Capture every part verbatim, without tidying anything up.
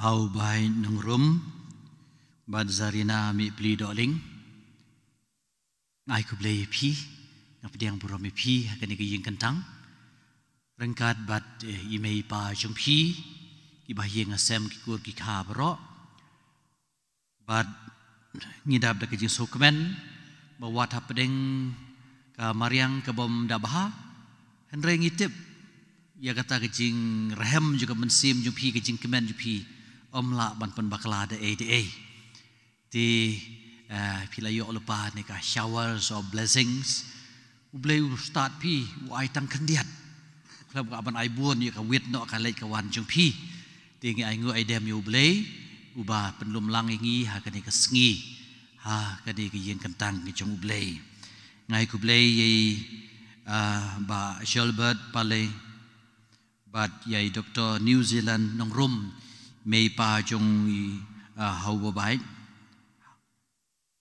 Hau Bai Nongrum bad Zarina Mipli Dohling. Nga ai khublei ïa phi, nga pdiang burom ïa phi ha kane ka ïing kyntang ryngkat bad, eh, i mei i pa jong phi, ki bahaïing hasem, ki kur ki kha baroh. Bad ngi dap da ka jingsngewkmen ba wat hapdeng ka mariang ka bym da bha, hynrei ngi tip ïa kata ka jingrhem jong ka mynsiem jong phi, ka jingkmen jong phi, ym lah ban pynbakla da ei da ei. Te, eh, phi la ïoh lypa ne ka showers of blessings. U Blei u stad phi, u ai tang khyndiat. Khlem ka ban ai bun ïa ka wit noh ka leit ka wan jong phi. Te ngi ai nguh ai dem ïa U Blei uba pynlum lang ïa ngi ha kane ka sngi, ha kane ka ïing kyntang ka jong U Blei. Nga ai khublei ïa i, ah, Bah Shelbert Pale bad ïa i Doktor New Zealand Nongrum, mei pa jong i, ah, Hau Bai.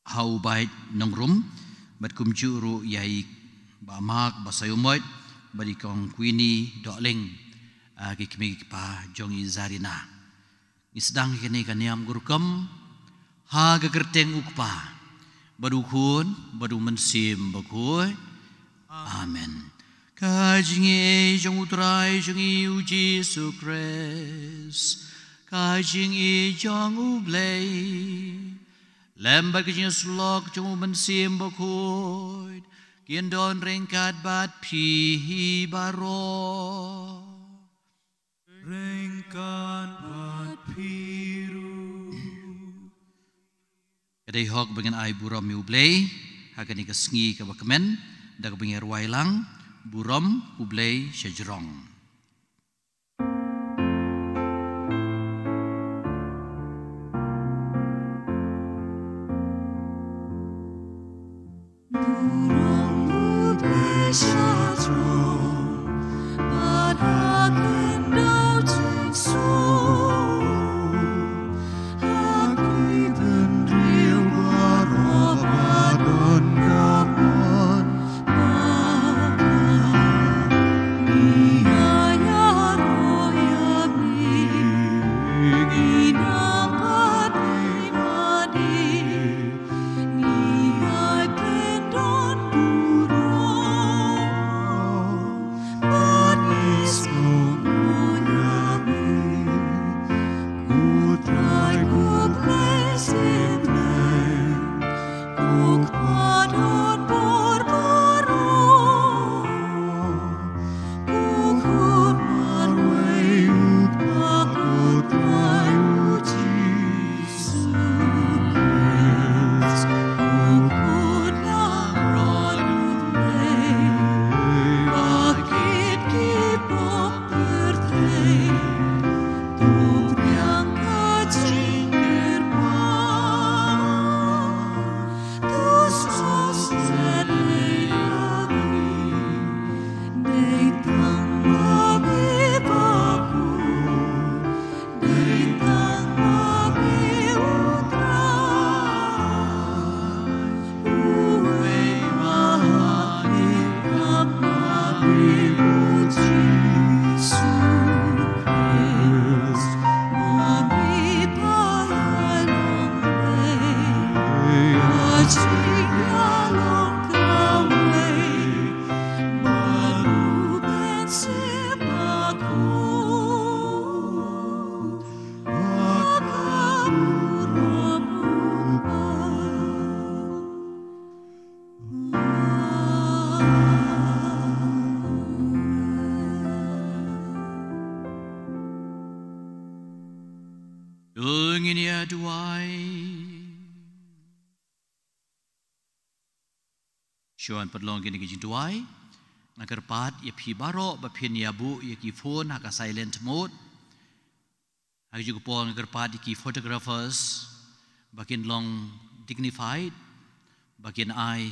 Hau Bai Nongrum, bad kumjuh ruh ïa i Bah Mark Basaiawmoit bad i Kong Queenie Dohling, ah, ki kmie ki kpa jong i Zarina. Ngi sdang ïa kane ka niam ka rukom ha ka kyrteng U Kpa bad U Khun bad U Mynsiem Bakhuid. Amen. Ka jingïeit jong U Trai jong ngi U Jisu Khrist, ka jingïeit jong U Blei, lem bad ka jingïasyllok jong U Mynsiem Bakhuid, kin don ryngkat bad phi baroh. Ryngkat bad phi ruh. Ka dei hok ba ngin ai burom ïa U Blei ha kane ka sngi kaba kmen, da kaba ngin rwai lang Burom U Blei Shajrong. To ngin ïa duwai. Shuwa ban pynlong kine ki jingduwai, nga kyrpad ïa phi baroh ba phin ïa buh ïa ki phone ha ka silent mode. Ha kajuh ka por nga kyrpad ïa ki photographers ba kin long dignified, ba kin ai,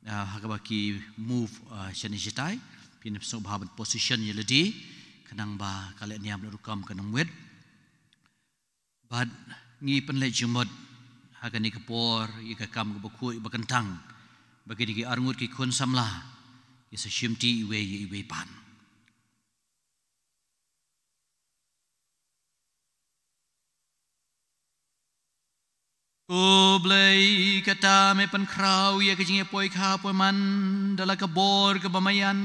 ah, ha kaba ki move, ah, shane shatai, phin sngewbha ban position ïa lade khnang ba ka lehniam leh rukom kan ym wit. Bad ngi pynleit jingmut ha kane ka por ïa ka kam kaba khuid ba kyntang, ba kine ki arngut ki khun samla ki sa shimti iwei ïa iwei pat. Ko Blei, kata me pynkhraw ïa ka jingïapoi kha poi man da la ka bor kaba maïan,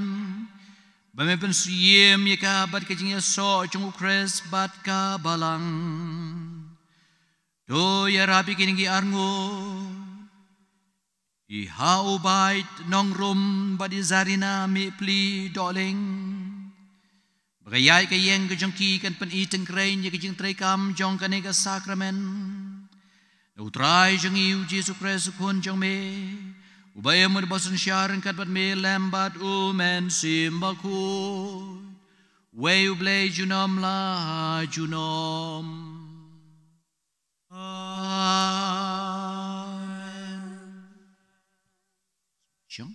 ba me pynsiem ïa ka bad ka jingïasoh jong u Khrist bad ka balang. To ïarap ïa kine ki arngut, i ha u Bait Nongrum bad i Zarina Mihpli Dohling, ba ka ïaid ka ïeng ka jong ki kan pyni tyngkreiñ ïa ka jingtreikam jong kane ka sakramen. Da u Trai jong ngi u Jisu Khrist u Khun jong me, uba im u ba synshar ryngkat bad me lem bad u Mynsiem Bakhuid, wei u Blei junom la junom. Amen. Jong.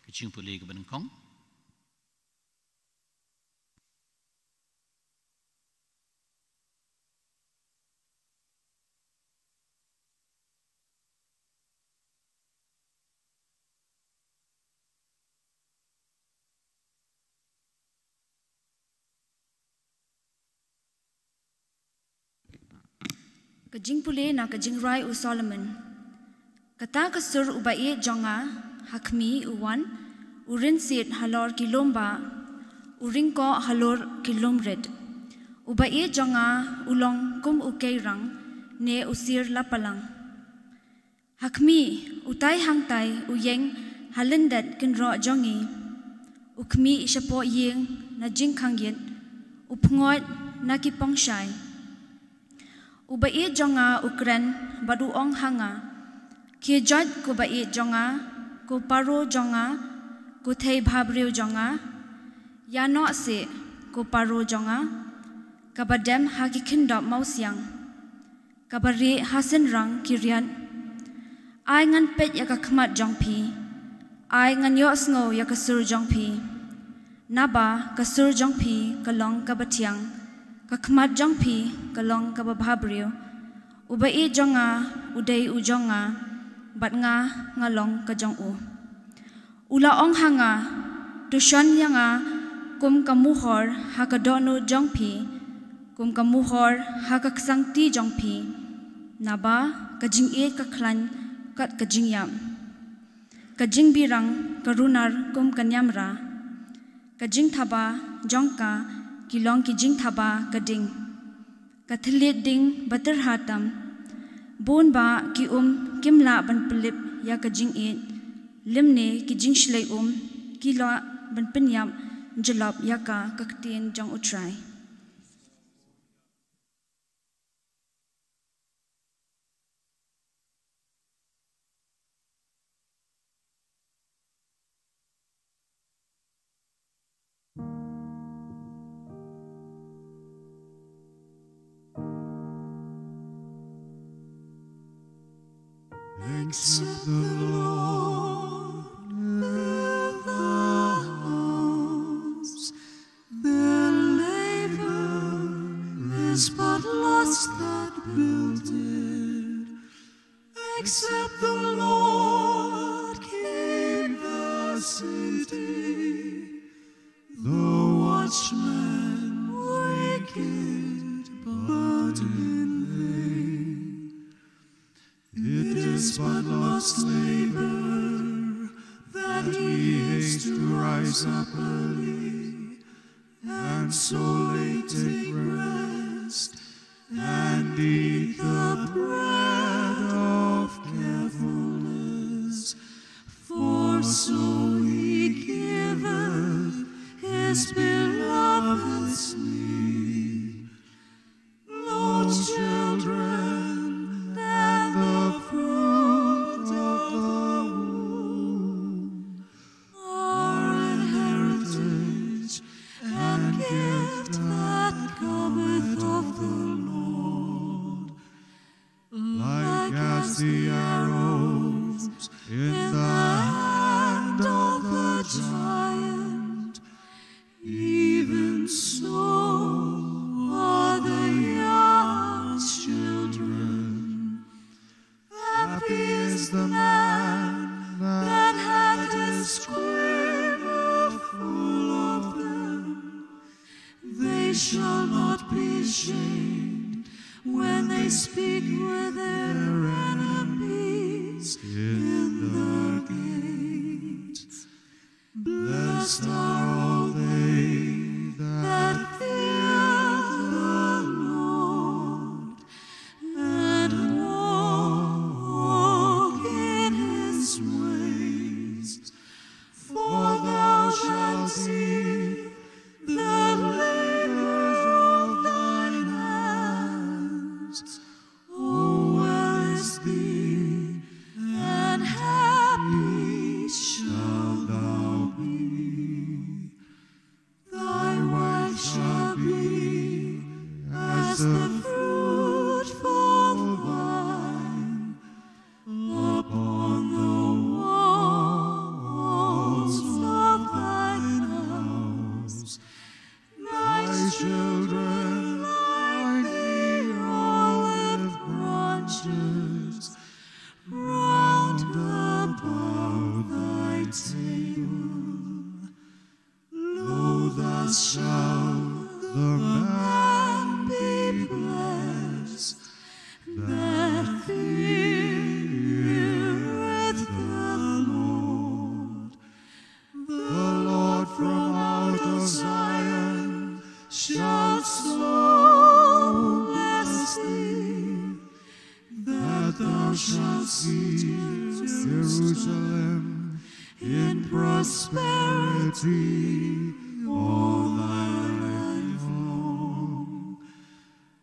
Ka jingpule kaba nyngkong. Ka jingpule na ka jingrwai u Solomon. Kata ka sur uba ïeit jong nga, ha khmih u wan, u rynsied halor ki lum bah, u ryngkoh halor ki lum rit. Uba ïeit jong nga u long kum u keirang, ne u sir lapalang. Ha khmih, utai hangtai u ïeng ha lyndet kynroh jong ngi. U khmih shapoh ïing na jingkhang ïit, u pyngoit na ki pongshai. Uba ïeit jong nga u kren bad u ong ha nga. Khie joit ko ba ïeit jong nga, ko paro jong nga, ko thei bhabriew jong nga. Ïa noh seh ko paro jong nga, kaba dem ha ki khyndop mawsiang, kaba rieh ha synrang ki riat. Ai ngan peit ïa ka khmat jong phi. Ai ngan ïohsngew ïa ka sur jong phi. Naba ka sur jong phi ka long kaba thiang, ka khmat jong phi ka long kaba bhabriew. Uba ïeit jong nga u dei u jong nga, bad nga nga long ka jong u. U la ong ha nga, to shon ïa nga kum ka muhor ha ka dohnud jong phi, kum ka muhor ha ka ksangti jong phi. Naba ka jingïeit ka khlaiñ kat ka jingïap, ka jingbyrang ka runar kum ka niamra. Ka jingthaba jong ka ki long ki jingthaba ka ding, ka thylliej ding ba tyrha tam. Bun bah ki um kim lah ban pynlip ïa ka jingïeit, lymne ki jingshlei um ki lah ban pynïap jyllop ïa ka, ka ktien jong U Trai. Except the Lord build the house, their labor is but lost that built it. Except the Lord keep the city, the watchman waketh but in vain. It is but lost labor that ye haste to rise up early, and so late take rest, and eat the bread of carefulness. For so he shall not be ashamed when they speak with their enemies in the gates. Blessed are all they that fear the Lord and walk in his ways. For thou shalt see the labor of thine hands. O woe is thee, and happy shalt thou be. Thy wife shall be as the fruitful vine upon the walls of thine house. Thy children like the olive branches round about thy table. Lo, thus shall the man be blessed that feareth the Lord. The Lord from out of Zion shall so bless thee that thou shalt see Jerusalem in prosperity all thy life long.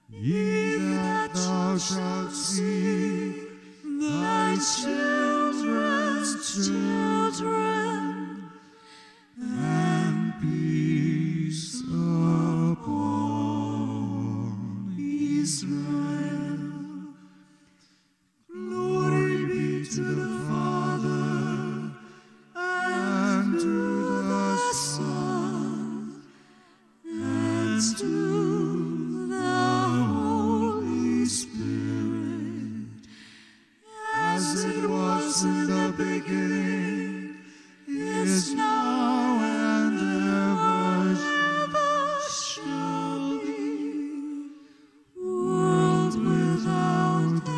Ye that thou shalt see thy children's children, and peace upon Israel. Glory be to the Father, and to the Son, and to the Holy Spirit, as it was in the beginning, is now, and ever, ever shall be, world without end.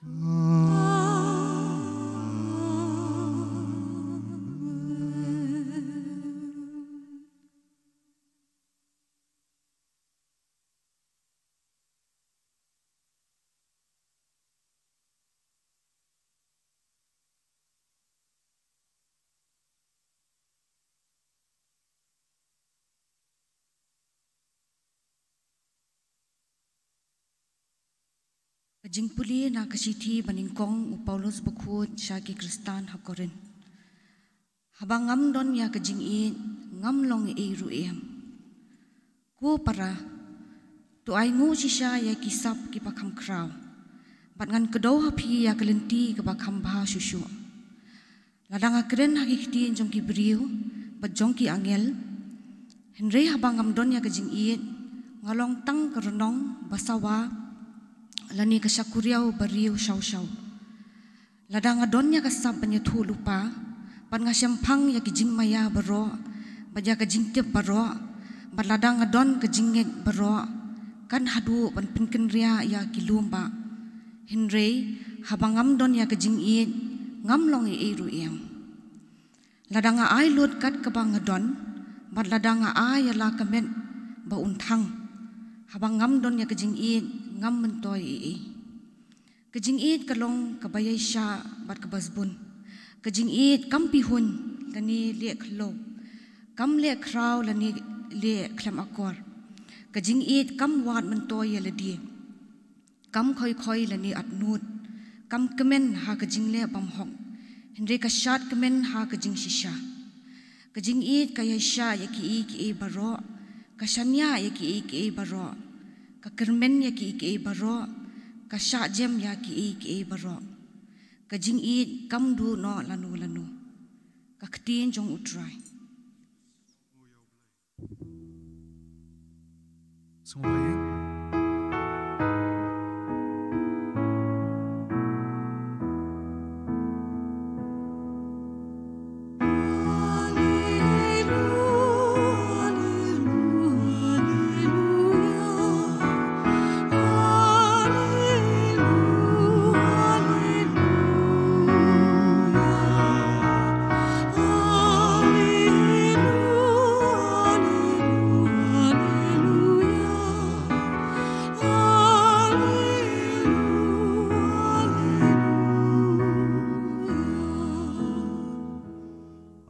Amen. Ka jingpule na ka shithi ba nyngkong u Paulus bakhuid sha ki Khristan ha Korinth. Haba ngam don ïa ka jingïeit, ngam long ei ruh em. Ko para, to ai nguh shisha ïa ki sap kiba kham khraw, bad ngan kdew ha phi ïa ka lynti kaba kham bha shuh shuh. Lada nga kren ha ki ktien jong ki briew bad jong ki angel, hynrei haba ngam don ïa ka jingïeit, nga long tang ka rnong ba sawa lane ka shakuriaw ba riew shaw shaw. Lada nga don ïa ka sap ban ïathuh lypa, bad nga shemphang ïa ki jingmaïa baroh bad ïa ka jingtip baroh, bad lada nga don ka jingngeit baroh, kan haduh ban pynkynriah ïa ki lum bah, hynrei haba ngam don ïa ka jingïeit, ngam long ei ei ruh em. Lada nga ai lut kat kaba nga don, bad lada nga ai ïa la ka met ba un thang, haba ngam don ïa ka jingïeit, ngam myntoi ei ei. Ka jingïeit ka long kaba ïaishah bad kaba sbun. Ka jingïeit kam pihuiñ lane leh khlaw, kam leh khraw lane leh khlem akor. Ka jingïeit kam wad myntoi ïa lade, kam khoi khoi lane atnud, kam kmen ha ka jingleh bymhok, hynrei ka shad kmen ha ka jingshisha. Ka jingïeit ka ïaishah ïa kiei kiei baroh, ka shaniah ïa kiei kiei baroh, ka kyrmen ïa kiei kiei baroh, ka shah jem ïa kiei kiei baroh. Ka jingïeit kam duh noh lano lano. Ka ktien jong U Trai.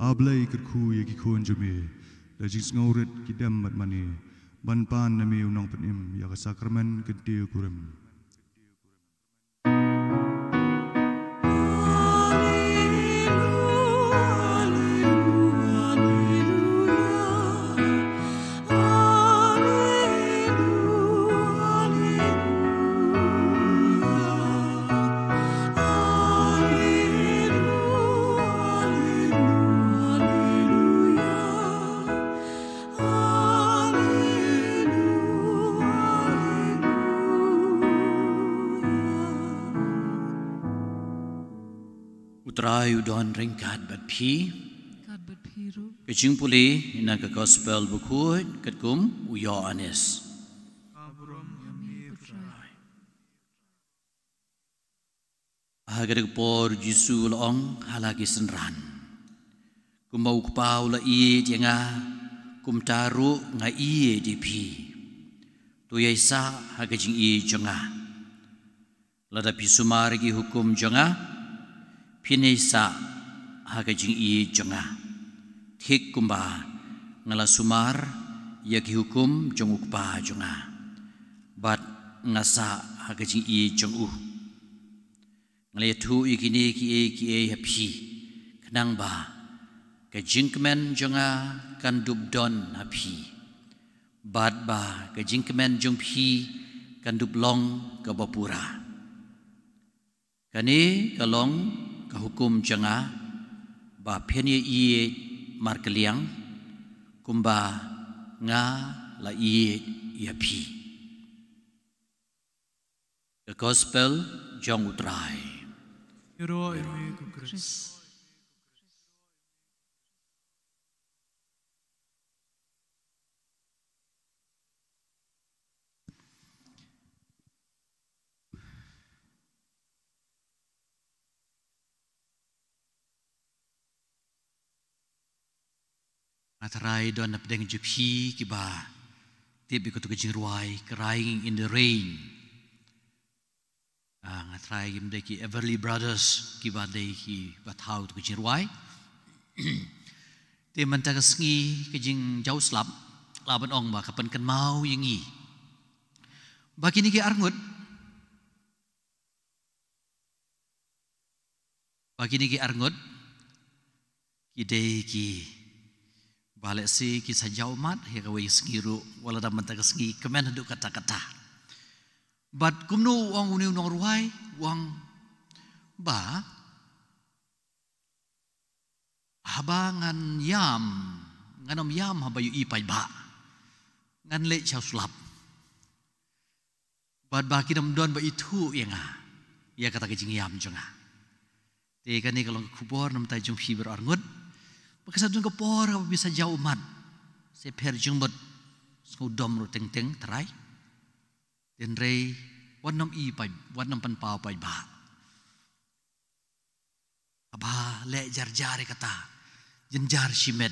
A Blei, kyrkhu ïa ki khun jong me da jingsngewrit ki dem bad mane ban pan na me u nongpynim ïa ka sakramen kyntiew kurim. U Trai u don ryngkat bad phi. Ryngkat bad phi ruh. Ka jingpule na ka Gospel bakhuid katkum u Ïoannis. Ka burom ïa me, ko Trai. Ha kata ka por u Jisu u la ong ha la ki synran, kumba u Kpa u la ïeit ïa nga, kumta ruh nga ïeit ïa phi. To ïai sah ha ka jingïeit jong nga. Lada phi sumar ïa ki hukum jong nga, phin ïai sah ha ka jingïeit jong nga, thik kumba nga la sumar ïa ki hukum jong u Kpa jong nga, bad nga sah ha ka jingïeit jong u. Nga la ïathuh ïa kine kiei kiei ha phi, khnang ba ka jingkmen jong nga kan dup don ha phi, bad ba ka jingkmen jong phi kan dup long kaba pura. Kane ka long ka hukum jong nga, ba phin ïaieit markylliang kumba nga la ïeit ïa phi. Ka Gospel jong u Trai. Ïaroh ïa me, ko Khrist. Nga tharai don na pdeng jong phi kiba tip ïa katu ka jingrwai, Crying in the Rain. Ah, nga tharai kim dei ki Everly Brothers kiba dei kiba thaw tu ka jingrwai. Te mynta ka sngi ka jingjaw slap, lah ban ong ba ka pynkynmaw ïa ngi ba kine ki arngut, ba kine ki arngut ki dei kiba lehse ki sa jaw ummat ïa kawei ka sngi ruh, wat la da mynta ka sngi kmen haduh katta katta. Bad kumno u ong une u nongrwai, u ong ba haba ngan ïam, ngan ym ïam haba ïohi paidbah. Ngan leit sha u slap. Bad ba kin ym don ba ithuh ïa nga ïa kata ka jingïam jong nga. Te kane ka long ka khubor na bynta jong phi baroh arngut, ba ka sa don ka por kaba phi sa jaw ummat, sa pher jingmut, sngewdom ruh teng teng, tharai. Hynrei wat nym i paid, wat nym pynpaw paidbah. Haba leh jar jar ïa kata, jynjar shimet,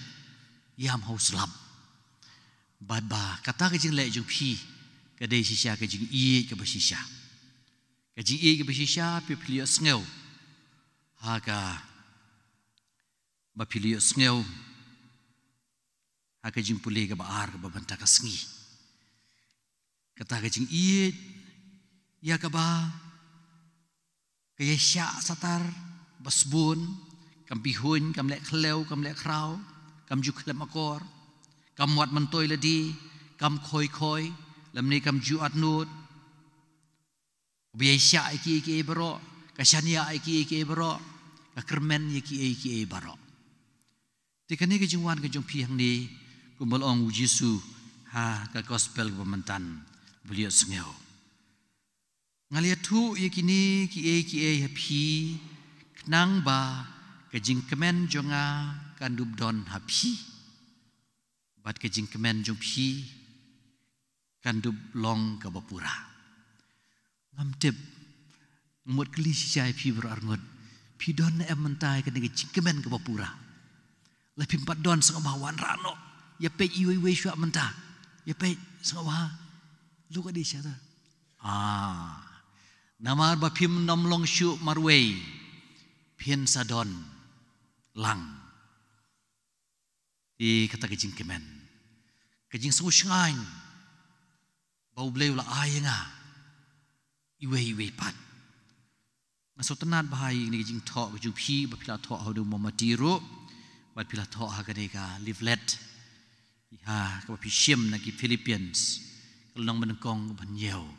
ïam ha u slap. Bad ba kata ka jingleh jong phi ka dei shisha ka jingïeit kaba shisha. Ka jingïeit kaba shisha, phi, phi la ïohsngew ha kaba phi la ïohsngew ha ka jingpule kaba ar kaba mynta ka sngi. Kata ka jingïeit ïa kaba ka ïaishah satar ba sbun, kam pihuiñ, kam leh khlaw, kam leh khraw, kam ju khlem akor, kam wad myntoi lade, kam khoi khoi, lymne kam ju atnud. Kaba ïaishah ïa kiei kiei baroh, ka shaniah ïa kiei kiei baroh, ka kyrmen ïa kiei kiei baroh. Te kane ka jingwan ka jong phi hangne, kumba la ong u Jisu ha ka gospel kaba mynta ba la ïohsngew. Nga la ïathuh ïa kine kiei kiei ha phi, khnang ba ka jingkmen jong nga kan dup don ha phi, bad ka jingkmen jong phi kan dup long kaba pura. Ngam tip, nga mut kylli shisha ïa phi baroh arngut, phi don ne em mynta ïa kane ka jingkmen kaba pura? La phim pat don, sngewbha wanrah noh, ïa peit iwei iwei shuwa mynta, ïa peit, sngewbha. Look at each other. Ah. Namar ba phim nym long shuh marwei, phin sa don lang. Te kata ka jingkmen, ka jingsngewshngaiñ ba U Blei u la ai ïa nga iwei iwei pat. Nga sngewtynnat bha ïa kane ka jingthoh ka jong phi ba phi la thoh ha u Mama T ruh, bad phi la thoh ha kane ka leaflet, ha kaba phi shim na ki Philippians, ka lynnong banyngkong, banyngkong.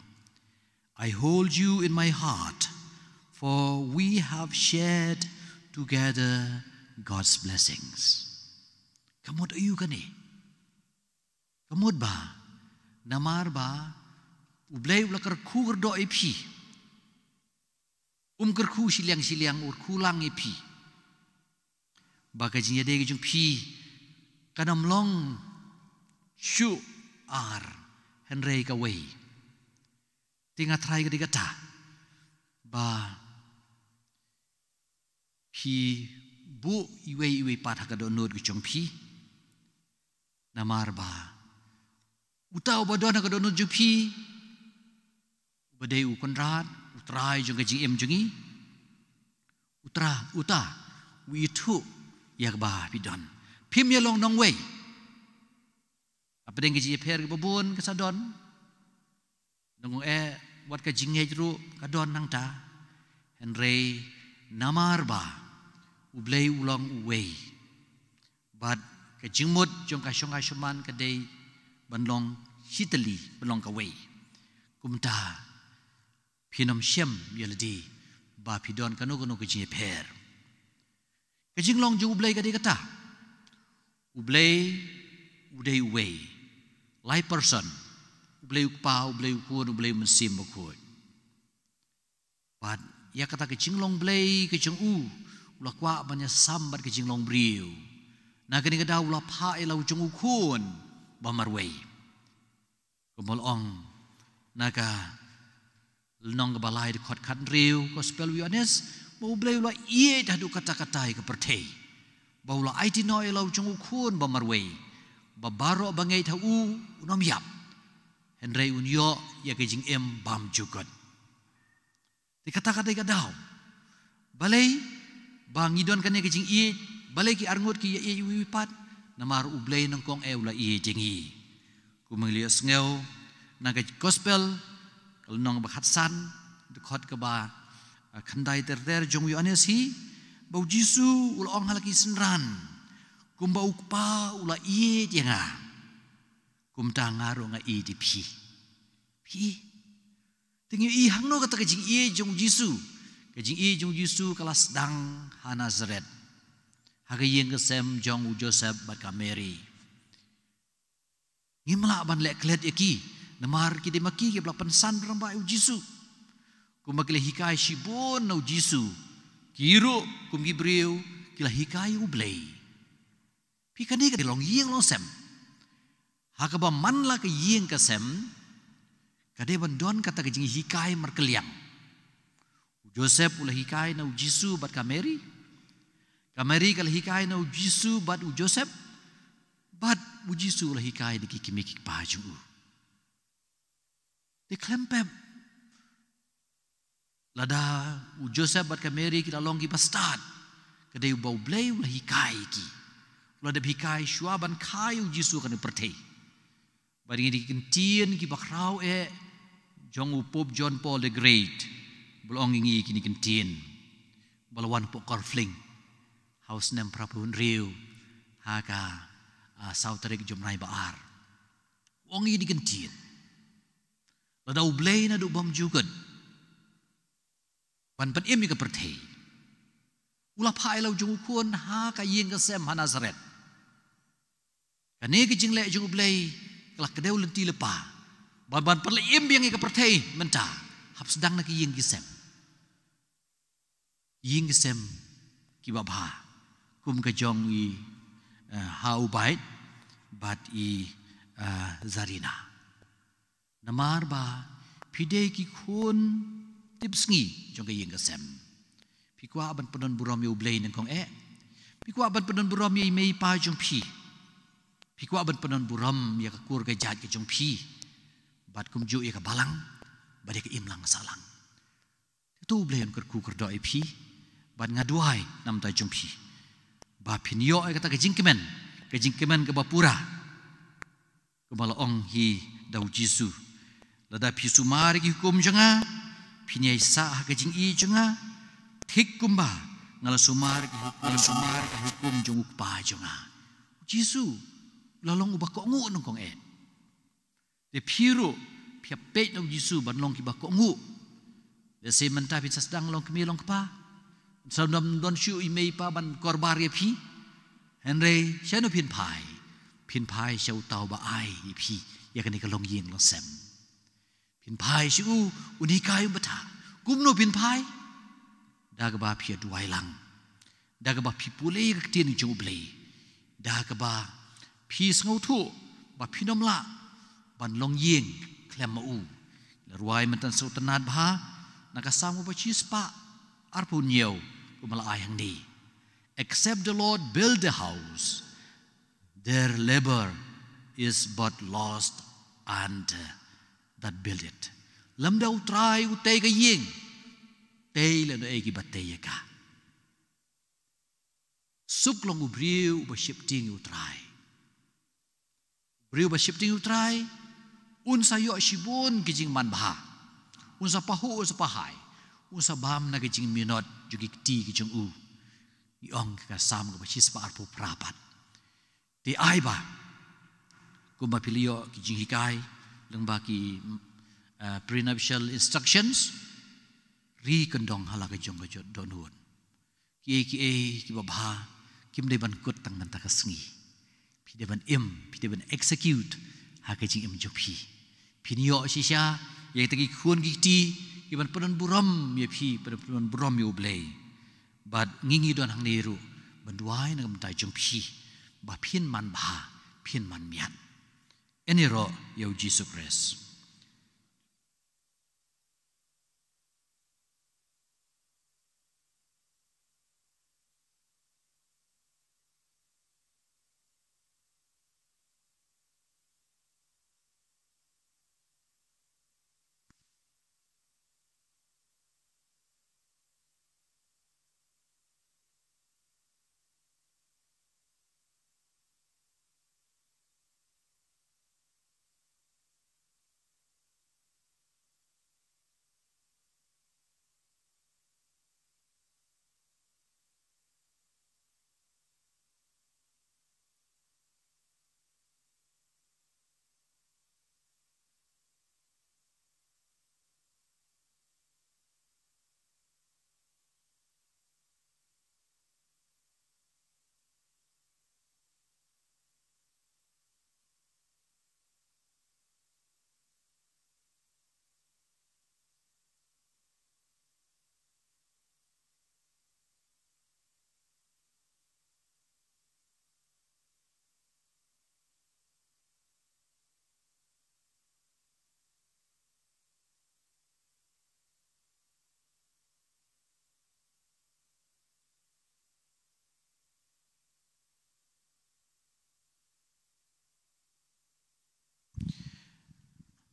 "I hold you in my heart, for we have shared together God's blessings." Ka mut aïu kane? Ka mut ba, namar ba U Blei u la kyrkhu kyrdoh ïa phi. Um kyrkhu shiliang shiliang, u kyrkhu lang ïa phi. Ba ka jingïadei ka jong phi kan ym long shuh ar, hynrei kawei. Te nga trai ka dei kata, ba phi buh iwei iwei pat ha ka dohnud ka jong phi. Namar ba uta uba don ha ka dohnud jong phi, uba dei u Kynrad, u Trai jong ka jingim jong ngi, u Trai, uta u ithuh ïa kaba phi don. Phim ïa long nongwei. Hapdeng ki jingïapher kiba bun ka sa don nongwei, wat ka jingngeit ruh ka don nangta. Hynrei namar ba U Blei u long uwei, bad ka jingmut jong ka shongkai shoman ka dei ban long shitylli, ban long kawei. Kumta phin ym shem ïa lade ba phi don kano kano ka jingïapher. Ka jinglong jong U Blei ka dei kata. U Blei u dei uwei, lai person. U Blei u Kpa, U Blei u Khun, U Blei u Mynsiem Bakhuid. Bad ïa kata ka jinglong Blei ka jong u, u la kwah ban ïasam bad ka jinglong briew. Na kane ka daw u la phah ïa la u jong u Khun ba marwei. Kumba la ong na ka lynnong kaba lai, dkhot khathynriew, Gospel u Ïoannis, ba U Blei u la ïeit haduh katta katta ïa ka pyrthei, ba u la aiti noh ïa la u jong u Khun ba marwei, ba baroh ba ngeit ha u un ym ïap, hynrei un ïoh ïa ka jingim bymjukut. Te kata ka dei ka daw. Balei ba ngi don kane ka jingïeit, balei ki arngut ki ïa ïeit iwei iwei pat? Namar U Blei nyngkong eh u la ïeit ïa ngi. Kumba ngi la ïohsngew na ka Gospel, ka lynnong ba khatsan, dkhot kaba, ah, khyndai ter ter jong u Ïoannis hi, ba U Jisu u la ong ha la ki synran, "Kumba U Kpa u la ïeit ïa nga, kumta nga ruh nga ïeit ïa phi." Phi Te ngi ïohi hangno kata ka jingïeit jong U Jisu. Ka jingïeit jong U Jisu ka la sdang ha Nasaret, ha ka ïing ka sem jong u Joseph bad ka Mary. Ngim lah ban leh klet ïa ki, namar ki dei ma ki kiba la pynsan rangbah ïa U Jisu. Kumba ki la hikai shibun na U Jisu, ki ruh kum ki briew ki la hikai ïa U Blei. Phi, kane ka dei longïing longsem. Ha kaba man la ka ïing ka sem, ka dei ban don kata ka jinghikai markylliang. U Joseph u la hikai na U Jisu bad ka Mary. Ka Mary ka la hikai na U Jisu bad u Joseph. Bad U Jisu u la hikai da ki kmie ki kpa jong u. Te khlem pep, lada u Joseph bad ka Mary ki la long kiba stad, ka dei ba U Blei u la hikai ki. U la dep hikai shuwa ban kha ïa U Jisu ha kane ka pyrthei. Bad ngi ïohi ki kyntien kiba khraw eh jong u Pope John Paul the Great, ba la ong ïa ngi kine ki kyntien, ba la wan hapoh Korfling ha u snem phra phew hynriew, ha ka, ah, saw tarik jong u bnai ba ar. U ong ïa kine ki kyntien. Lada U Blei naduh bymjukut ban pynim ïa ka pyrthei, u la phah ïa la u jong u Khun ha ka ïing ka sem ha Nasaret. Kane ka jingleh jong U Blei ka la kdew lynti lypa. Ban, ban pynlait im biang ïa ka pyrthei mynta, hap sdang na ki ïing ki sem. Ïing ki sem kiba bha, kum ka jong i, eh, Ha Ubaid bad i, eh, Zarina. Namar ba phi dei ki khun tipsngi jong ka ïing ka sem. Phi kwah ban pyndon burom ïa U Blei nyngkong eh. Phi kwah ban pyndon burom ïa i mei i pa jong phi. Phi kwah ban pyndon burom ïa ka kur ka jait ka jong phi, bad kumjuh ïa ka balang, bad ïa ka imlang sahlang. Te to U Blei un kyrkhu kyrdoh ïa phi, bad nga duwai na ka bynta jong phi, ba phin ïoh ïa kata ka jingkmen, Ka jingkmen kaba pura. Kumba la ong hi da u Jisu, lada phi sumar ïa ki hukum jong nga, phin ïai sah ha ka jingïeit jong nga, thik kumba nga la sumar ïa ki hukum, nga la sumar ïa ki hukum jong u Kpa jong nga. U Jisu u la long uba kohnguh nyngkong eh. Te phi ruh phi hap peit na u Jisu ban long kiba kohnguh. Lehse mynta phin sa sdang long kmie long kpa, sa ym don shuh i mei i pa ban kyrpad ïa phi. Hynrei shano phin phai? Phin phai sha uta uba ai ïa phi ïa kane ka longïing longsem. Phin phai sha u, un hikai, un batai. Kumno phin phai? Da kaba phi ïa duwai lang, da kaba phi pule ïa ka ktien jong U Blei, da kaba phi sngewthuh ba phin ym lah ban longïing khlem ma u. La rwai mynta sngewtynnad bha na ka Salm kaba shispah arphew hynñiew, kumba la ai hangne: "Except the Lord build the house, their labor is but lost and that build it." Lymda U Trai u tei ka ïing, tei lano ei kiba tei ïa ka. Suk long u briew uba sheptieng ïa U Trai. U briew uba sheptieng ïa U Trai un sa ïoh shibun ki jingmanbha. Un sa pahuh, un sa pahai, un sa bam na ki jingminot jong ki kti ki jong u. Ngi ong ka Salm kaba shispah arphew phra pat. Te ai ba kumba phi la ïoh ki jinghikai lyngba ki, uh, prenuptial instructions, ri kyndong ha la ka jong ka jot dohnud. Kiei kiei kiba bha kim dei ban kut tang mynta ka sngi. Phi dei ban im, phi dei ban execute ha ka jingim jong phi. Phin ïoh shisha ïa kita ki khun ki kti kiban pynburom ïa phi, pynburom ïa U Blei. Bad ngi ngi don hangne ruh ban duwai na ka bynta jong phi ba phin manbha, phin manmiat. Ïaroh ïa U Jisu Khrist.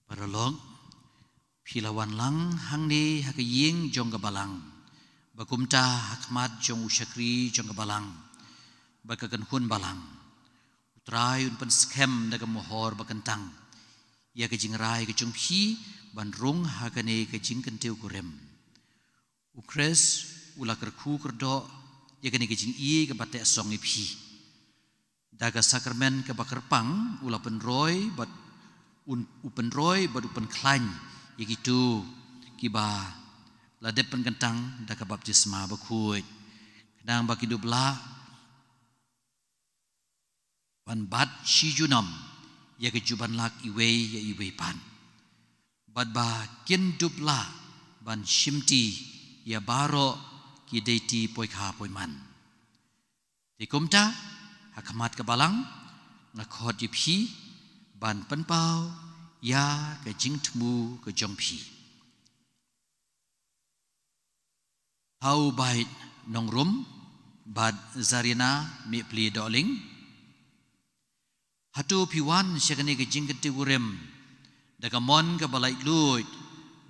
Paralok, phi la wan lang hangne ha ka ïing jong ka balang, ba kumta ha khmat jong u shakri jong ka balang, ba ka kynhun balang. U Trai un pynskhem da ka mohor ba kyntang ïa ka jingrai ka jong phi ban rung ha kane ka jingkyntiew kurim. U Khrist u la kyrkhu kyrdoh ïa kane ka jingïeit kaba teh song ïa phi. Da ka sakramen kaba kyrpang u la pynroi bad un, u pynroi bad u pynkhlaiñ ïa kito kiba la dep pynkyntang da ka baptisma bakhuid, khnang ba kin dup lah ban bat shi junom ïa ka jubanlak iwei ïa iwei pat, bad ba kin dup lah ban shimti ïa baroh ki deiti poikha poiman. Te kumta, ha khmat ka balang, nga khot ïa phi ban pynpaw ïa ka jingthmu ka jong phi. Ha u Bait Nongrum bad Zarina Mihpli Dohling. Hato phi wan sha kane ka jingkyntiew kurim da ka mon kaba laitluid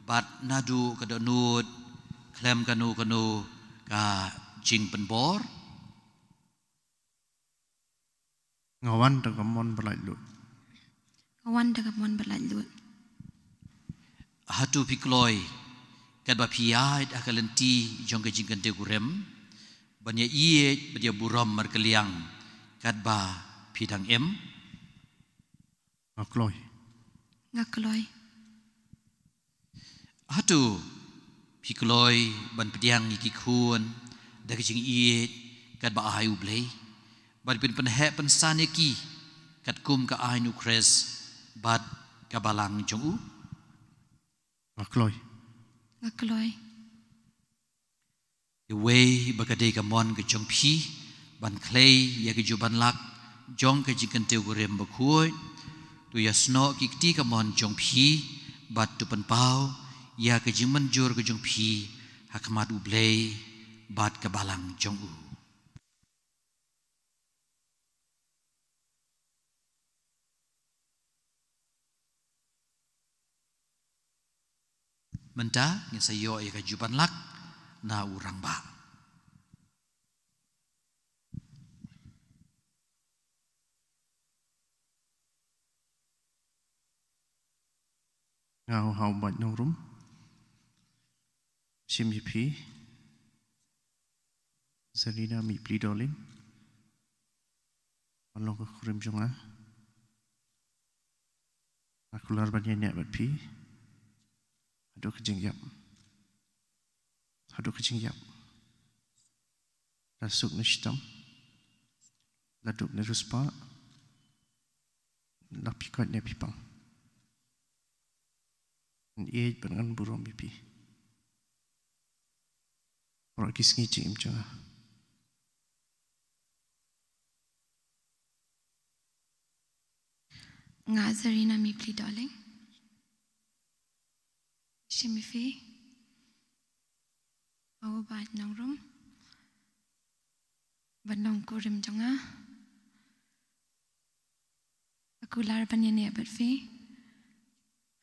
bad naduh ka dohnud khlem kano kano ka jingpynbor? Nga wan da ka mon ba laitluid. Nga wan da ka mon ba laitluid. Hato phi kloi, katba phi ïaid ha ka lynti jong ka jingkyntiew kurim, ban ïa ïeit, ban ïa burom markylliang, katba phi dang im? Nga kloi. Nga kloi. Hato phi kloi ban pdiang ïa ki khun da ka jingïeit katba ai U Blei, ban pynheh pynsan ïa ki katkum ka aiñ U Khrist bad ka balang jong u? Nga kloi. Nga kloi. Iwei ba ka dei ka mon ka jong phi ban khlei ïa ka jubanlak jong ka jingkyntiew kurim bakhuid, to ïasnoh ki kti kamon jong phi bad to pynpaw ïa ka jingmynjur ka jong phi ha khmat U Blei bad ka balang jong u. Mynta ngin sa ïoh ïa ka jubanlak na u rangbah. Nga u Hau Bait Nongrum. Shim ïa phi Zarina Mihpli Dohling ban long ka kurim jong nga. Nga kular ban ïaineh bad phi haduh ka jingïap. Haduh ka jingïap. La suk ne shitom, la duk ne riewspah, la phi koit ne phi pang. Ngan ïeit bad ngan burom ïa phi baroh ki sngi jingim jong nga. Nga Zarina Mihpli Dohling. Shim ïa phi Hau Bait Nongrum ban long kurim jong nga. Nga kular ban ïaineh bad phi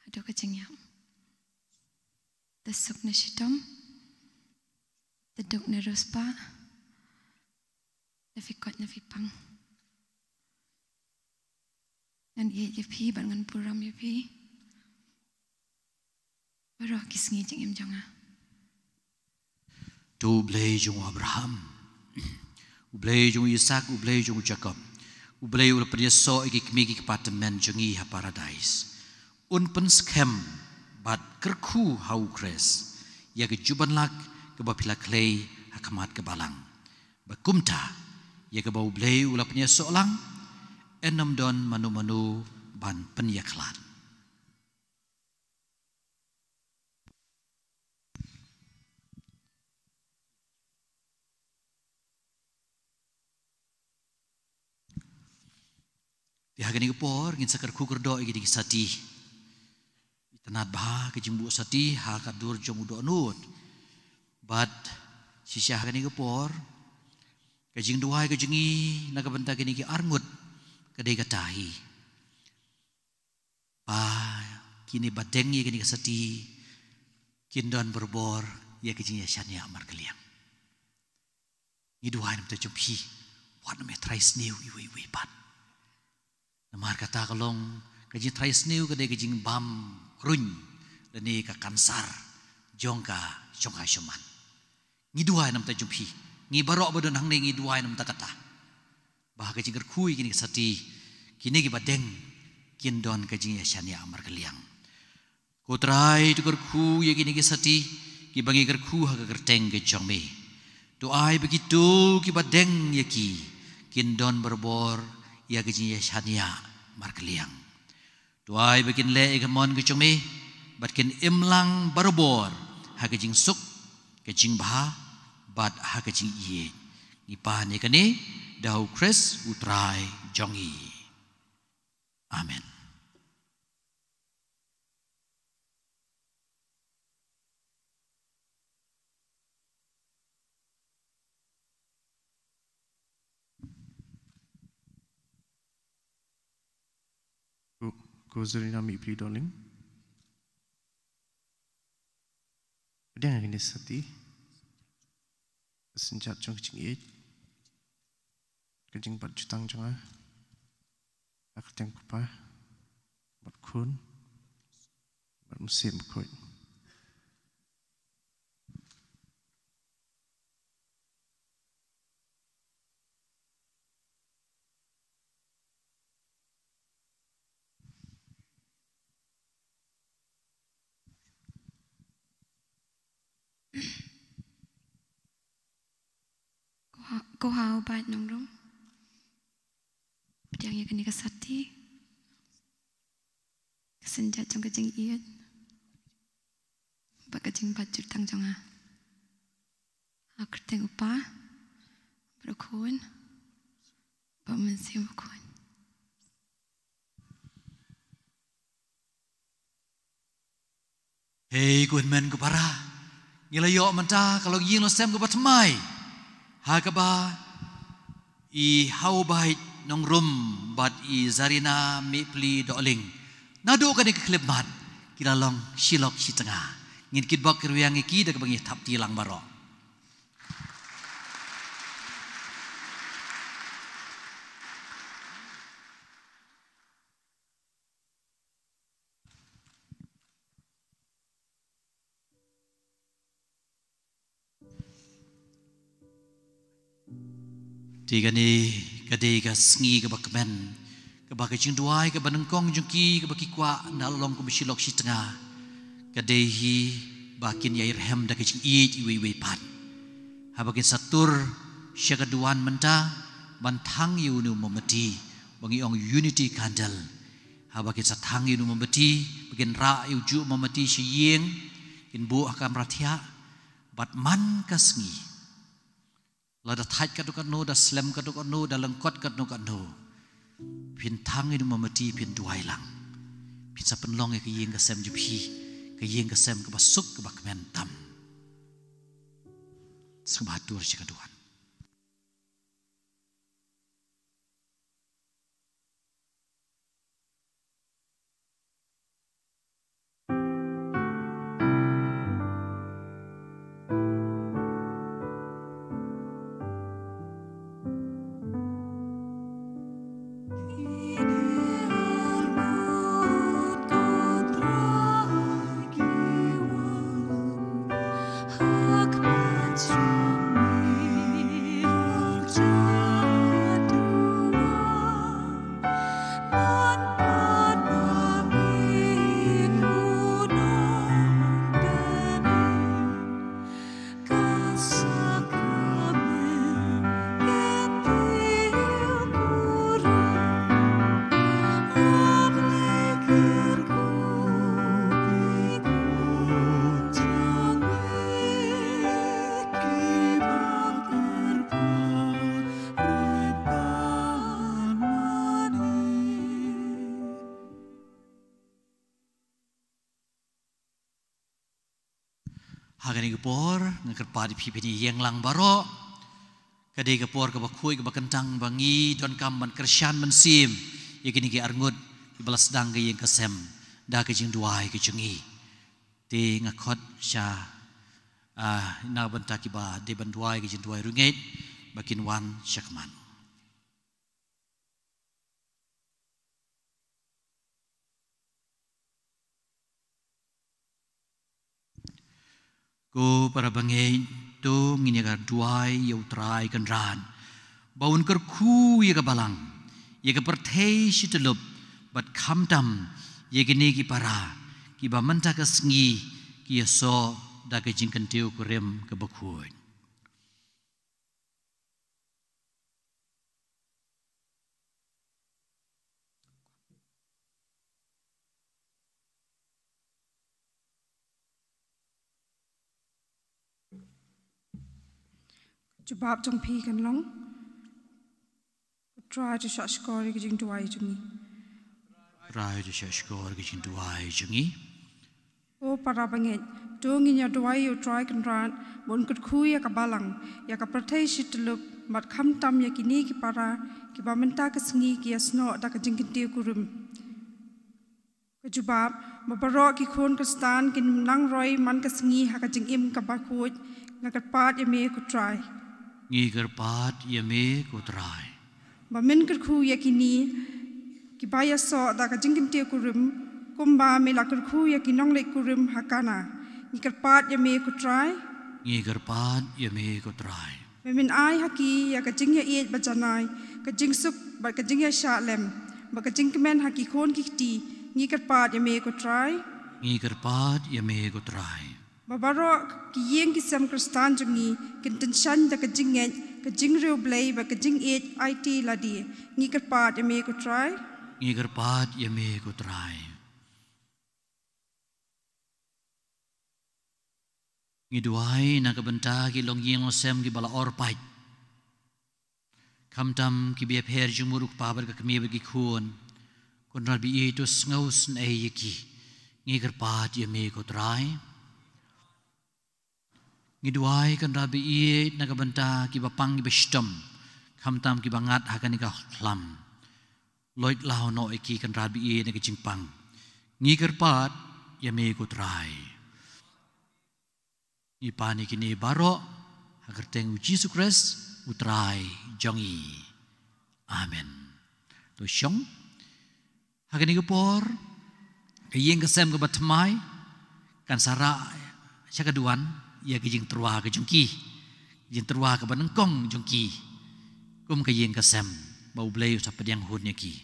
haduh ka jingïap. La suk ne shitom, la duk ne riewspah, la phi koit ne phi pang. Ngan ïeit ïa phi bad ngan burom ïa phi baroh ki sngi jingim jong nga. To U Blei jong u Abraham, U Blei jong u Isaak, U Blei jong u Jakob, U Blei u la pynïasoh ïa ki kmie ki kpa tymmen jong ngi ha Paradais, un pynskhem bad kyrkhu ha U Khrist ïa ka jubanlak kaba phi la khlei ha khmat ka balang. Ba kumta, ïa kaba U Blei u la pynïasoh lang, yn ym don mano mano ban pynïakhlad. Te ha kane ka por ngin sa kyrkhu kyrdoh ïa kine ki sati. Itynnad bha ka jingbuh sati ha ka dur jong u dohnud. Bad shisha ha kane ka por, ka jingduwai ka jong ngi na ka bynta kine ki arngut ka dei kata hi, ba kine ba deng ïa kine ki sati kin don barabor ïa ka jingïashaniah markylliang. Ngi duwai na ka bynta jong phi, wat nym ïa trai sniew iwei iwei pat. Namar kata ka long, ka jingtrai sniew ka dei ka jingbam kruiñ lane ka kansar jong ka, jong ka shongkha shongman. Ngi duwai na ka bynta jong phi, ngi baroh ba don hangne ngi duwai na ka bynta kata, ba ha ka jingkyrkhu ïa kine ki sati, kine kiba deng kin don ka jingïashaniah markylliang. Ko Trai, to kyrkhu ïa kine ki sati kiba ngi kyrkhu ha ka kyrteng ka jong me. To ai ba kito kiba deng ïa ki kin don barabor ïa ka jingïashaniah markylliang. To ai ba kin leh ïa ka mon ka jong me bad kin im lang barabor ha ka jingsuk, ka jingbha bad ha ka jingïeit. Ngi pan ïa kane da ha U Khrist U Trai jong ngi. Amen. Ko, ko Zarina Mihpli Dohling. Pdiang ïa kine ki sati. Ka synjat jong ka jingïeit, ka jingbat jutang jong nga. Ha ka kyrteng u Kpa, bad u Khun, bad u Mynsiem Bakhuid. Ko ha, ko ha u Bait Nongrum. Pdiang ïa kane ka sati. Ka synjat jong ka jingïeit. Bad ka jingbajut tang jong nga. Ha ka kyrteng u Kpa, bad u Khun, bad u Mynsiem Bakhuid. Hei, ko hynmen ko para. Ngi la ïoh mynta ka longïing longsem kaba thymmai. Ha kaba i Hau Bait Nongrum bad i Zarina Mihpli Dohling. Naduh kane ka khyllipmat ki la long shilok shitnga. Ngin kitbok kitrwiang ïa ki da kaba ngi thap kti lang baroh. Te kane ka dei ka sngi kaba kmen, kaba ka jingduwai kaba nyngkong jong ki kaba ki kwah na la long kum shilok shitnga, ka dei hi ba kin ïai rhem da ka jingïeit iwei iwei pat. Haba kin sa tur sha ka duwan mynta ban thang ïa une u mombati, ba ngi ong unity candle. Haba kin sa thang ïa une u mombati, ba kin rah ïa u juh mombati sha ïing, kin buh ha kamra thiah, bad man ka sngi, lada thait katno katno, da slem katno katno, da lyngkot katno katno, phin thang ïa une u mombati, phin duwai lang. Phin sa pynlong ïa ka ïing ka sem jong phi ka ïing ka sem kaba suk kaba kmen tam. Sngewbha tur sha ka duwan. Ha kane ka por, nga kyrpad ïa phi ban ïeng lang baroh. Ka dei ka por kaba khuid kaba kyntang ba ngi donkam ban kyrshan mynsiem ïa kine ki arngut kiba la sdang ka ïing ka sem da ka jingduwai ka jong ngi. Te nga khot sha, ah, na bynta kiba dei ban duwai ka jingduwai rungeit ba kin wan sha khmat. Ko para bangeit, to ngin ïa ka duwai ïa U Trai Kynrad ba un kyrkhu ïa ka balang, ïa ka pyrthei shi tyllup, bad khamtam ïa kine ki para kiba mynta ka sngi ki ïasoh da ka jingkyntiew kurim kaba khuid. Jubab jong phi kan long: U Trai, to shahshkor ïa ka jingduwai jong ngi. Trai, to shahshkor ïa ka jingduwai jong ngi. Ko para bangeit, to ngin ïa duwai ïa U Trai Kynrad ba un kyrkhu ïa ka balang, ïa ka pyrthei shi tyllup, bad khamtam ïa kine ki para kiba mynta ka sngi ki ïasnoh da ka jingkyntiew kurim. Ka jubab: ba baroh ki khun Khristan kin nang roi man ka sngi ha ka jingim kaba khuid. Nga kyrpad ïa me ko Trai. Ngi kyrpad ïa me ko Trai. Ba men kyrkhu ïa kine Ki ba ïasoh da ka jingkyntiew kurim, kumba me la kyrkhu ïa ki nongleit kurim ha Kana. Ngi kyrpad ïa me ko Trai. Ngi kyrpad ïa me ko Trai. Me men ai ha ki ïa ka jingïaieit ba janai, ka jingsuk bad ka jingïaishah lem, bad ka jingkmen ha ki khun ki kti. Ngi kyrpad ïa me ko Trai. Ngi kyrpad ïa me ko Trai. Ba baroh ki ïing ki sem Khristan jong ngi kin tyngshaiñ da ka jingngeit, ka jingriewblei bad ka jingïeit aiti lade. Ngi kyrpad ïa me ko Trai. Ngi kyrpad ïa me ko Trai. Ngi duwai na ka bynta ki longïing longsem ki ba la orpait. Khamtam ki ba ïapher jingmut, u kpa bad ka kmie bad ki khun. Kynrad baieit, to sngewsynei ïa ki. Ngi kyrpad ïa me ko Trai. Ngi duwai kynrad baieit na ka bynta ki ba pang ki ba shitom, khamtam ki ba ngat ha kane ka khlam. Loit law noh ïa ki kynrad baieit na ka jingpang. Ngi kyrpad ïa me ko Trai. Ngi pan ïa kine baroh ha ka kyrteng u Jisu Khrist u Trai jong ngi. Amen. To shong. Ha kane ka por, ka ïing ka sem ka ba thymmai kan sa rah sha ka duwan ïa ka jingtyrwa ka jong ki, jingtyrwa ka ba nyngkong jong ki kum ka ïing ka sem, ba U Blei u sa pdiang hun ïa ki.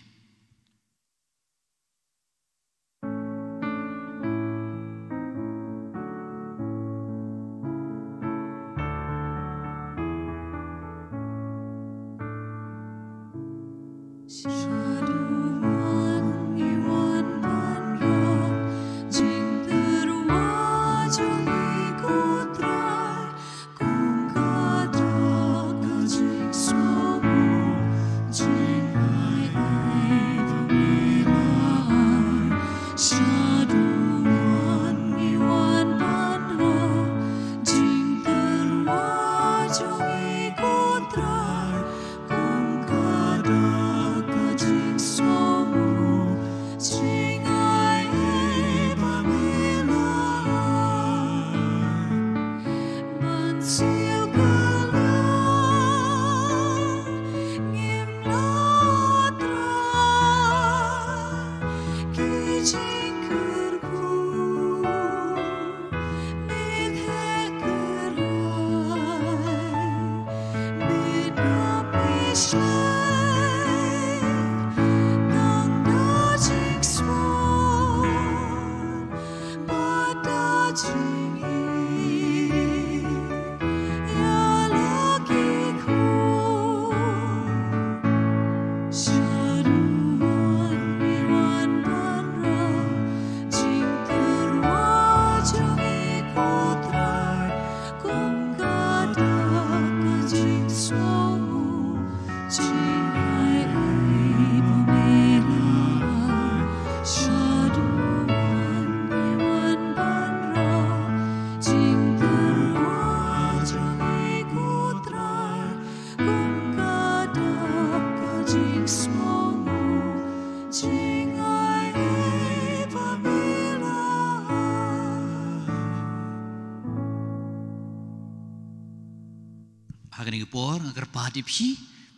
Ha kane ka por nga kyrpad ïa phi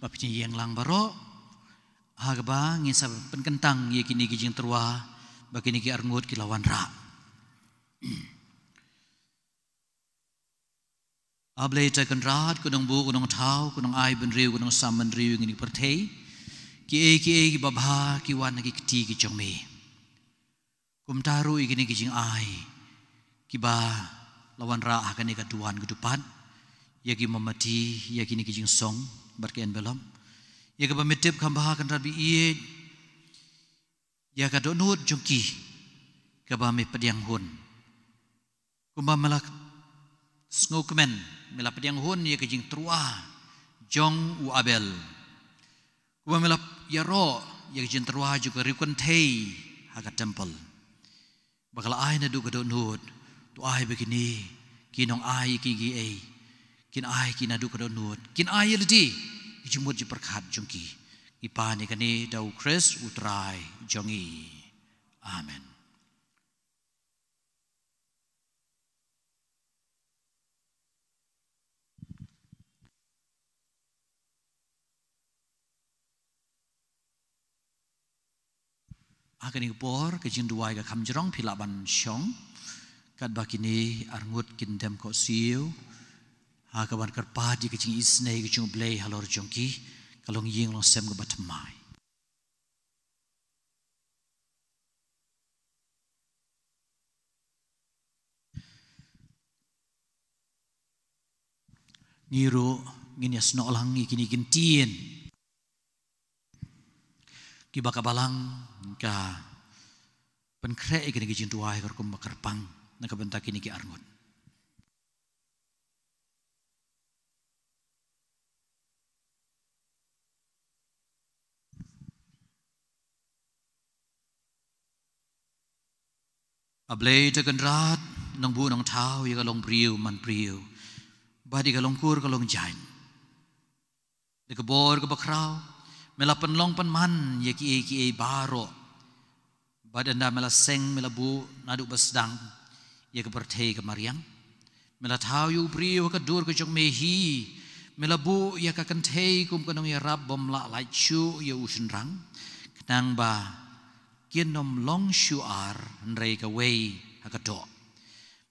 ba phin ïeng lang baroh, ha kaba ngin sa pynkyntang ïa kine ki jingtyrwa ba kine ki arngut ki la wanrah. A Blei Trai Kynrad, ko Nongbuh, ko Nongthaw, ko Nongai bynriew, ko Nongsam bynriew ïa kine ki pyrthei, kiei kiei ki babha ki wan na ki kti ki jong me. Kumta ruh ïa kine ki jingai kiba la wanrah ha kane ka duwan ka dupat, ïa ki mombati, ïa kine ki jingsong bad ki envelope, ïa kaba me tip kham bha Kynrad baieit, ïa ka dohnud jong ki kaba me pdiang hun. Kumba me la sngewkmen, me la pdiang hun ïa ka jingtyrwa jong u Abel. Kumba me la ïaroh ïa ka jingtyrwa jong ka riewkynthei ha ka temple, ba ka la ai naduh ka dohnud, to ai ba kine ki nongai kiei kiei kin ai ki naduh ka dohnud, kin ai ïa lade ki jingmut jingpyrkhat jong ki. Ngi pan ïa kane da U Khrist U Trai jong ngi. Amen. Ha kane ka por, ka jingduwai ka kham jrong, phi lah ban shong. Katba kine arngut kin dem khohsiew ha kaban kyrpad ïa ka jingisynei ka jong U Blei halor jong ki, ka longïing longsem kaba thymmai. Ngi ruh ngin ïa snoh lang ïa kine ki ktien kiba ka Balang ka pynkhreh ïa kane ka jingduwai ka rukom ba kyrpang na ka bynta kine ki arngut. A Blei Trai Kynrad, Nongbuh Nongthaw ïa ka longbriew man briew bad ïa ka longkur ka longjait. Da ka bor kaba khraw me la pynlong pynman ïa kiei kiei baroh. Bad ynda me la seng, me la buh naduh ba sdang ïa ka pyrthei ka mariang. Me la thaw ïa u briew ha ka dur ka jong me hi. Me la buh ïa ka kynthei kum ka nongïarap bym lah lait shuh ïa u shynrang, khnang ba kin ym long shuh ar, hynrei kawei ha ka doh.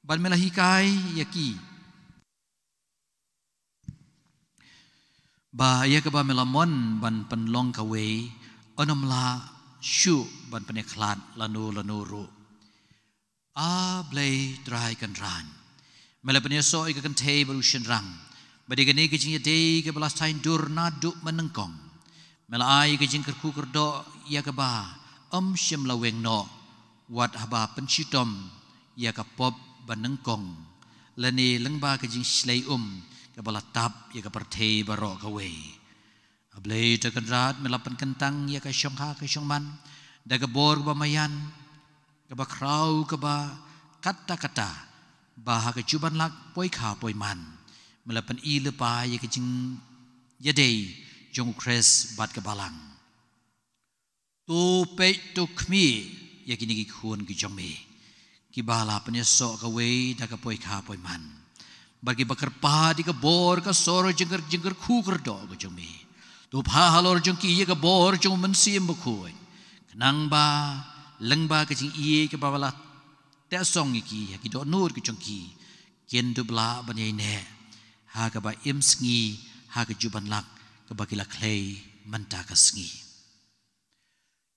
Bad me la hikai ïa ki ba ïa kaba me la mon ban pynlong kawei, yn ym lah shuh ban pynïakhlad lano lano ruh. A Blei Trai Kynrad, me la pynïasoh ïa ka kynthei bad u shynrang, bad ïa kane ka jingïadei kaba la saiñdur naduh mynnyngkong, me la ai ïa ka jingkyrkhu kyrdoh ïa kaba ym shym la weng noh, wat haba pynshitom ïa ka pop ba nyngkong, lane lyngba ka jingshlei um kaba la tap ïa ka pyrthei baroh kawei. A Blei Trai Kynrad, me la pynkyntang ïa ka shongkha ka shongman da ka bor kaba maïan, kaba khraw, kaba katta katta, ba ha ka jubanlak poikha poiman me la pyni lypa ïa ka jingïadei jong U Khrist bad ka Balang. To peit, to khmih ïa kine ki khun ki jong me, kiba la pynïasoh kawei da ka poikha poiman, bad kiba kyrpad ïa ka bor ka sor jingkyr-, jingkyrkhu kyrdoh ka jong me. To phah halor jong ki ïa ka bor jong U Mynsiem Bakhuid, khnang ba lyngba ka jingïeit kaba la tehsong ïa ki ha ki dohnud ka jong ki, kin dup lah ban ïaineh ha kaba im sngi ha ka jubanlak kaba ki la khlei mynta ka sngi.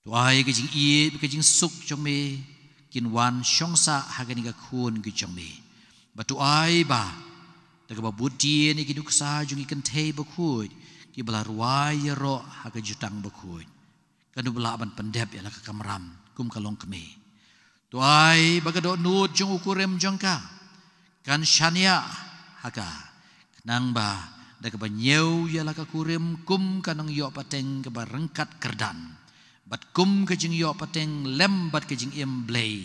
To ai ka jingïeit bad ka jingsuk jong me kin wan shong sah ha kane ka khun ka jong me. Bad to ai ba da kaba bud dien ïa ki nuksa jong ki kynthei bakhuid kiba la rwai ïaroh ha ka jutang bakhuid, kan dup lah ban pyndep ïa la ka kamram kum ka longkmie. To ai ba ka dohnud jong u kurim jong ka kan shaniah ha ka, khnang ba da kaba ñiew ïa la ka kurim kum ka nongïoh pateng kaba ryngkat kyrdan, bad kum ka jingïoh pateng lem bad ka jingim Blei,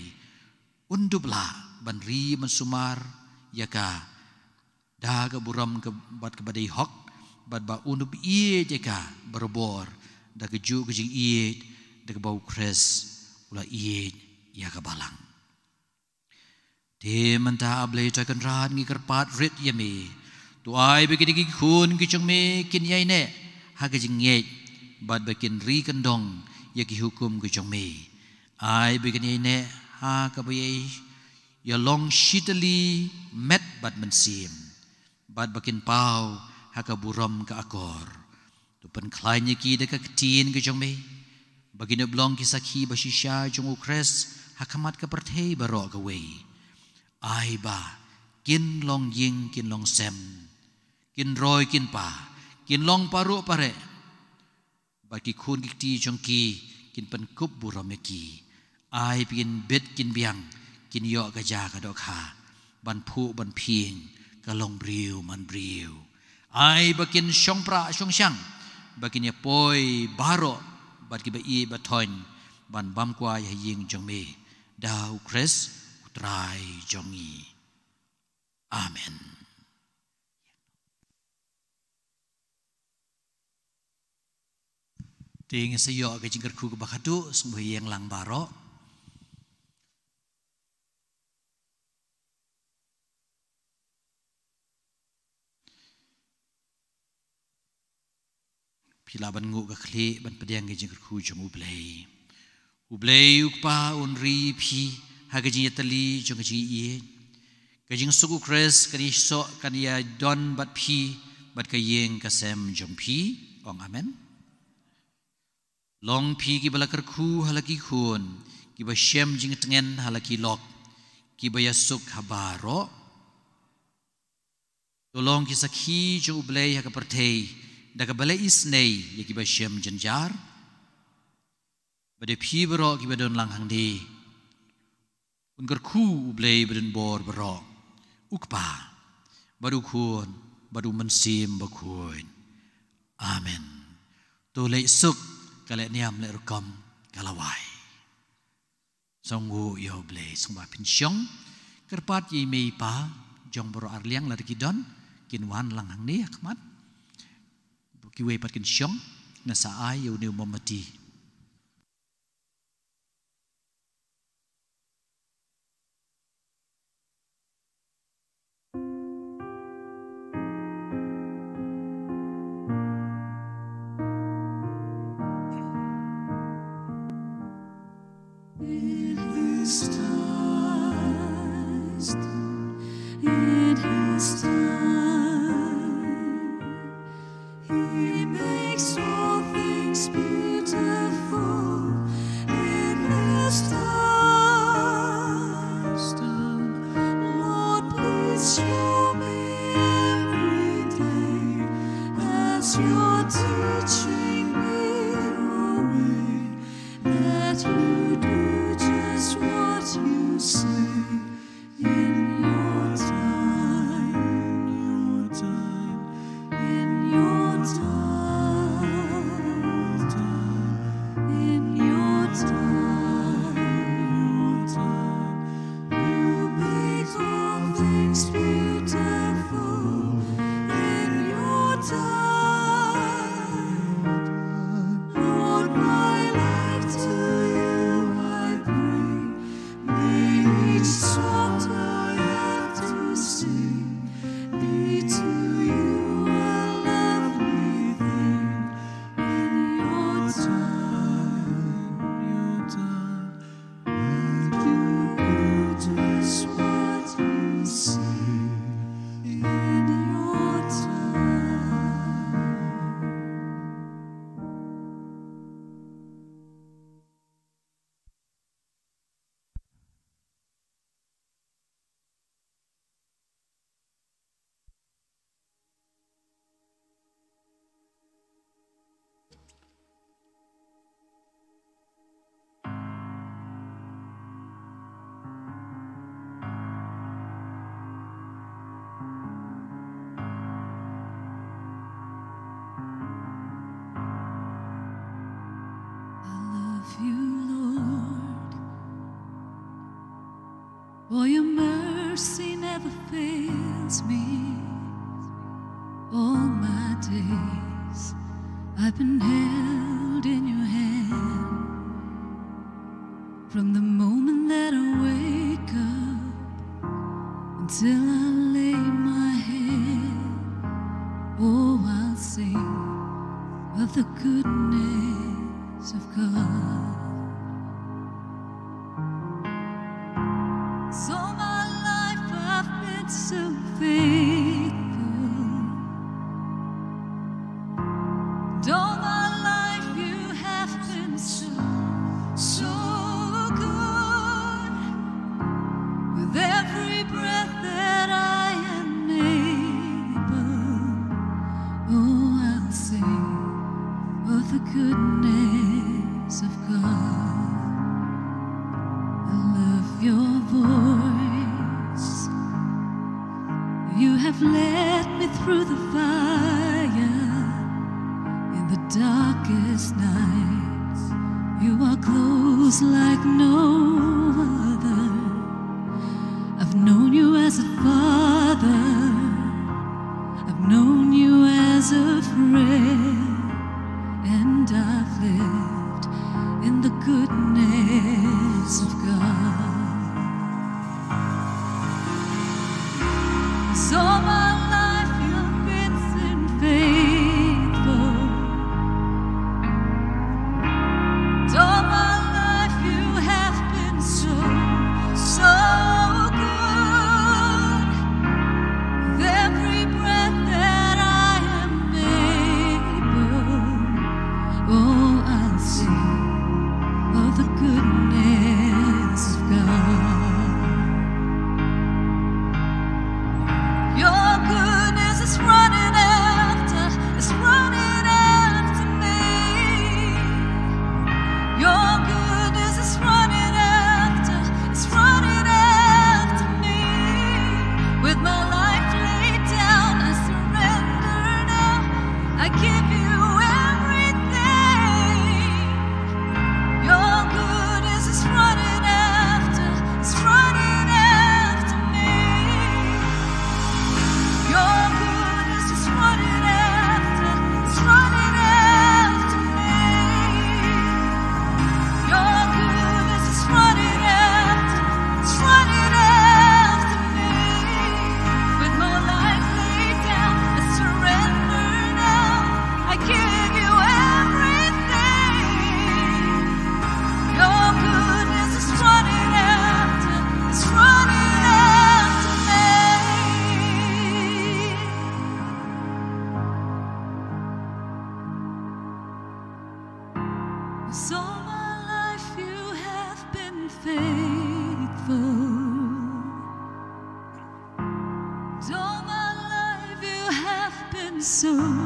un dup lah ban ri ban sumar ïa ka da ka burom ka bad kaba dei hok, bad ba un dup ïeit ïa ka barabor da kajuh ka jingïeit da kaba U Khrist u la ïeit ïa ka Balang. Te mynta, A Blei Trai Kynrad, ngi kyrpad rit ïa me. To ai ba kine ki khun ki jong me kin ïaineh ha ka jingngeit, bad ba kin ri kyndong ïa ki hukum ki jong me. Ai ba kin ïaineh ha kaba ïai ïalong shi tylli met bad mynsiem, bad ba kin paw ha ka burom ka akor. To pynkhlaiñ ïa ki da ka ktien ka jong me, ba kin ïoh long ki sakhi bashisha jong U Khrist ha khmat ka pyrthei baroh kawei. Ai ba kin long ïing, kin long sem, kin roi, kin pa, kin long paruh pareh, ba ki khun ki kti jong ki kin pynkup burom ïa ki. Ai ba kin bit kin biang, kin ïoh ka ja ka dohkha ban phuh ban phieng ka longbriew manbriew. Ai ba kin shongpra shongshang, ba kin ïa poi baroh bad kiba ïeit ba thoiñ ban bam kwai ha ïing jong me, da U Khrist U Trai jong ngi. Amen. Te ngin sa ïoh ka jingkyrkhu kaba khadduh, sngewbha ïeng lang baroh. Phi lah ban nguh ka khlieh ban pdiang ka jingkyrkhu jong U Blei. U Blei u Kpa un ri ïa phi ha ka jingïatylli jong ka jingïeit. Ka jingsuk u Khrist kan ïasoh, kan ïadon bad phi bad ka ïing ka sem jong phi. Ong amen. Long phi kiba la kyrkhu ha la ki khun, kiba shem jingtngen ha la ki lok, kiba ïasuk ha baroh. To long ki sakhi jong U Blei ha ka pyrthei da kaba la isynei ïa kiba shem jynjar. Bad ïa phi baroh kiba don lang hangne, un kyrkhu U Blei badonbor baroh, U Kpa bad U Khun bad U Mynsiem Bakhuid. Amen. To leit suk, ka leit niam leit rukom, ka la wai. Sngewbha ïa U Blei, sngewbha phin shong. Kyrpad ïa i mei i pa jong baroh arliang lada ki don, kin wan lang hangne ha khmat. Kiwei pat kin shong, nga sa ai ïa une u mombati. It is time, it is time. He makes all things beautiful in His time. Lord, please show me every day that you're teaching me your way, that you do just what you say. In your time, in your time, in your time, in your time, you make all things beautiful. In your time, Lord, my life to you I bring. May each song I have to sing be to you a lovely thing. In your time, your time, and you do just what you say. In your time. I love you, Lord. For your mercy never fails me. All my days I've been held in your hand. From the moment that I wake up until I lay my head, oh, I'll sing of the goodness of God. So my life I've been so faithful. And all my life you have been so, so good. With every breath that I am able, oh, I'll sing of the goodness of God. I love your voice. You have led me through the fire in the darkest nights. You are close like no other. I've known you as a father. I've known you as a friend, and I've lived in the goodness of God. So my life you've been so faithful. And all my life 'Cause all my life you have been faithful. 'Cause all my life you have been so